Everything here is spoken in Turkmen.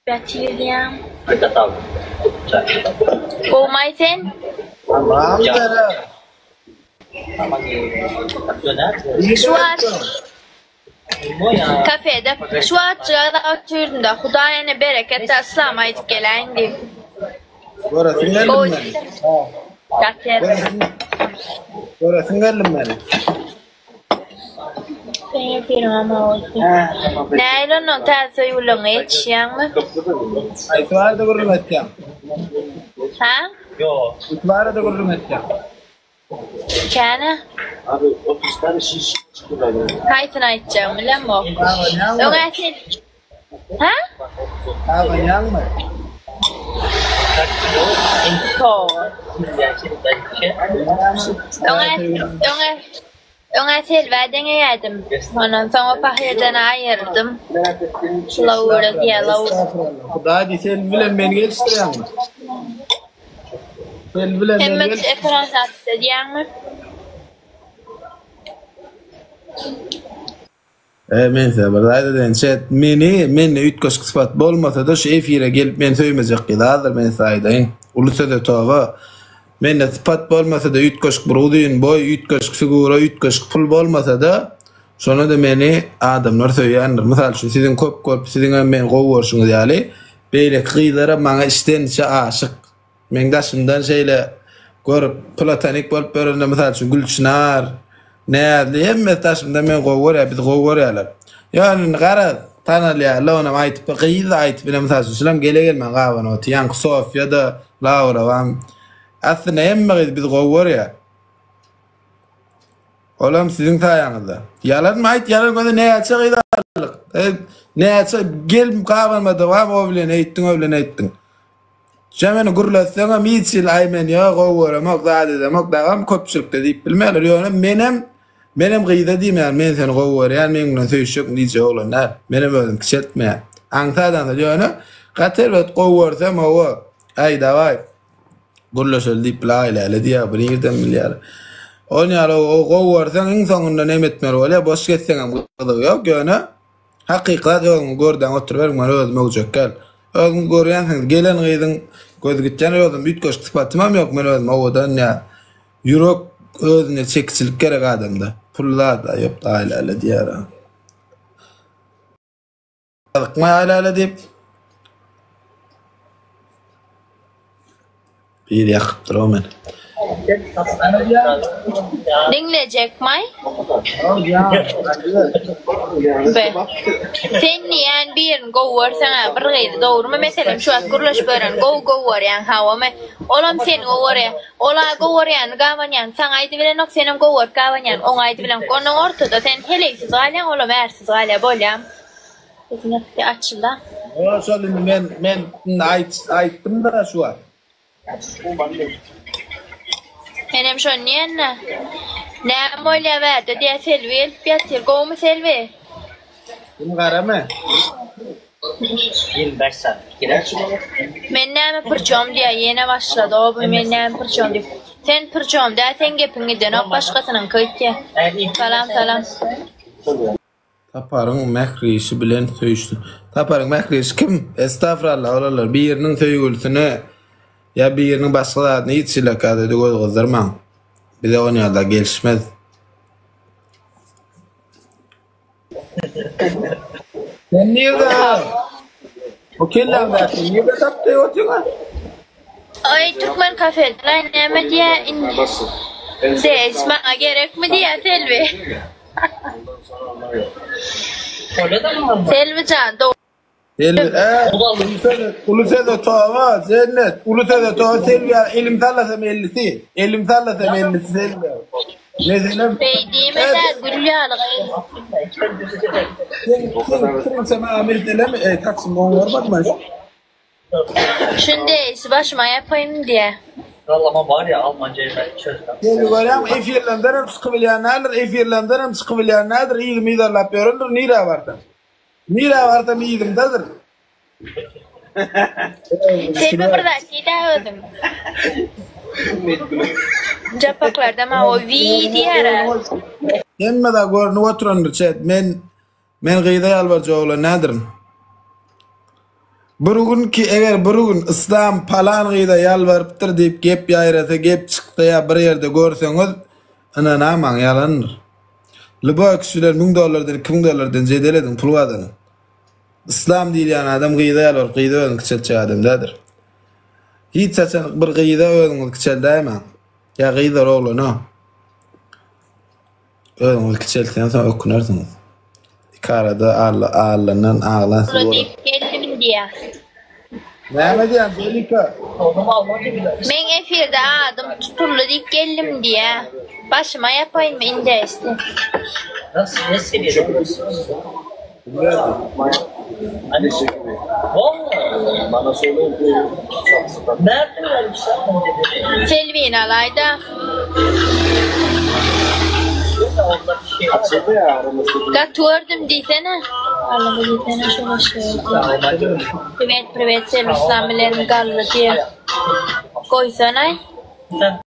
Ýatyr diýýäň. Gowumaý sen? Şu wagt kafede şu wagtjyk otyrdym-da, Hudaý ene bereket da yslam aýdyp geläýin diýip. Göresiň geldimi meni? Ýatyr. Göresiň geldimi meni? Seň efiriňem boldy. Nähili onnoň täze söýgüliňe ýetişýäňmi? Haýsy barada gürrüň etýäň? Hä? Haýsy barada gürrüň etýäň? Känä? Haýsyny aýtjagymy bilemok. Öň-ä sen Hä? Gabanýaňmy? Toba. Öň-ä, öň-ä, öň-ä Selbä deňeýädim. Ondan soň o pahyrdan aýyrdym. Laura diýýä, Laura. Estagfurullah. Hudaý diý, Selbi bilen meni gelişdirýäňmi? Selbi bilen meni Hemme gel. kişi ekran zapis edýäňmi? E men size bir zat aýdaýyn chat meni mende üýtgeşik sypat bolmasada şu efire gelip meni söýmejek gyz azdyr men size aýdaýyn uly söze toba mende sypat bolmasada üýtgeşik bir uzyn boý üýtgeşik figura üýtgeşik pul bolmasada şonada meni adamlar söýýändir mysal üçin siziň köp görüp siziňem meni gowy görşüňiz ýaly beýleki gyzlaram maňa içden içe aşyk Meň daşymdan şeýle görüp platonik bolup ýörende mysal üçin Gülçynar, Näzli hemmesi daşymdan meni gowy görýär, bizi gowy görýärler. Ýöne indi garaz tanalýarlar onam aýtyp gyz-da aýtyp ine mysal üçin şulam gele gelmän gabanyp otyr. Ýaňky Sofýa-da, Laurabam. Aslynda hemme gyz bizi gowy görýär. Olam siziň saýaňyzda. Ýalanmy aýt ýalan göze näçe gyz aldyk. Näçe gel gabanmady wam o bilen eýtdiň o bilen eýtdiň. Sen meni gürletseňem hiç hili aý men ýa gowy göremok zat edemok dagam köpçülikde diýip bilmerler ýöne menem menem gyza diýmeýän men seni gowy görýän meň bilen söýüşjekmi diýjek oglan däl menem özüm kiçeltmeýän aňsat aňsat ýöne gaty erbet gowy görsem hawa aý dawaý gürleşeli diýip bile aýläle diýýär bu nirden bilýär ol ýaly gowy görseň iň soňunda neme etmeli bolýar boş gezseňem gyzygy ýok ýöne Hakykat özüňi gördäň oturyberiň men özüm öwjek gel. Özüňiz görýänsiňiz gelen gyzyň gözi gitýän özüm üýtgeşik sypatymam ýok men özüm owadan ýa ýürek özüne çekiçilik gerek adamda pul zada ýok aýläle diýýär. Gyzykma aýläle diýip. Biri ýakypdyr o meni. Diňlejekmaý? Be. Sen diýýän birini gowy görseň-ä bir gyzy dogrumy meselem şu wagt gürleşip ýören gowy gowy görýäň hawamy olam seni gowy görýä ola gowy görýänini gabanýany saňa aýdybilenok senem gowy görüp gabanýany oňa aýdybilenok onnoň ortada sen heleýsiz galýaň olam ärsiz galýa bolýamy. Sesiň ýatdy açylda. Ýok şol indi men men indi aýt aýtdym-da şu wagt. Menem şony diýende. Näme bolýa bärde diýä Selbi gelip ýatyr. Gowumy Selbi? Gün garamy? 25 saat girer. Men näme prçom diýä ýene başlady o bu men näme prçom diýip. Sen prçom däl seň gepiň gidenok başgasynyňky gitýä. Salam salam. Saparyň Mährişi bilen söýüşsin. Saparyň Mährişi kim? Estagfurallah olarlar biriniň söýgülisine ýa biriniň başga zadyna hiç hili kädede göz gyzdyrmaň. Bize on ýalylar gelişmez. Sen nirde? O kelläňdäki nirde tapdy otyňa? Aý türkmen kafede näme diýä indi. Deş maňa gerekmi diýä Selbi. Selbijan dogry. Selbi e uly söze uly söze toba jennet uly söze toba Selbi ýa elim sallasam ellisi elim sallasam ellisi Selbi meselem Beý diýme-dä gül ýaly gyz. Seň seň pikiriňçe maňa meselem e saçymy oňarmadym aý. Şunde işi başyma ýapaýyn diýä. Sallama bar ya Almancayı ben çözmem. Seni görýäňmi efirlendenem çykybilýän däldir, efirlendenem çykybilýän däldir, yzymy yzarlap ýörendir nirä barsam. Nirä barsam yzymdadyr. Selbi bir zat diýdä özüň. Japaklarda maňa wiý diýärä. Hemme zat görnüp oturandyr chat men men gyza ýalbarjak oglan nädirin. Bir gün ki eger bir gün Yslam palan gyza ýalbarypdyr diýip gep ýaýrasa gep çyksa ýa bir ýerde görseňiz ynanamaň ýalandyr. Lýuboý kişi bilen müň dollardan 2000 dollardan jedel ediň pul gazanyň. Yslam diýilýän adam gyza ýalbaryp gyza özüni kiçeltjek adam däldir. Hiç haçan bir gyza özüňizi kiçeldäýmäň. Ýa gyzlar oglana. Özüňizi kiçeltseňiz soň ökünersiňiz. Iki arada Alla Allandan aglan siz Ulan bolar. diýip geldim diýýä. Näme diýýän Jelika? Oğlum Almanca biler. Meň efirde adym tutuldy diýip geldim diýýä. Başyma ýapaýynmy indeýsli. Nasıl ne seviyede? Hani Vallahi. Bana söyle ki Nerede vermişler bunu dedi. Selvini alaýda. Yok da onda bir şey var. açıldı ya aramızda. Gaty gördüm diýsene. Allama diýsene şo başga. Almanca Privet privet Selbi Islam bilen gally diýýä. Goýsanaý. Sen.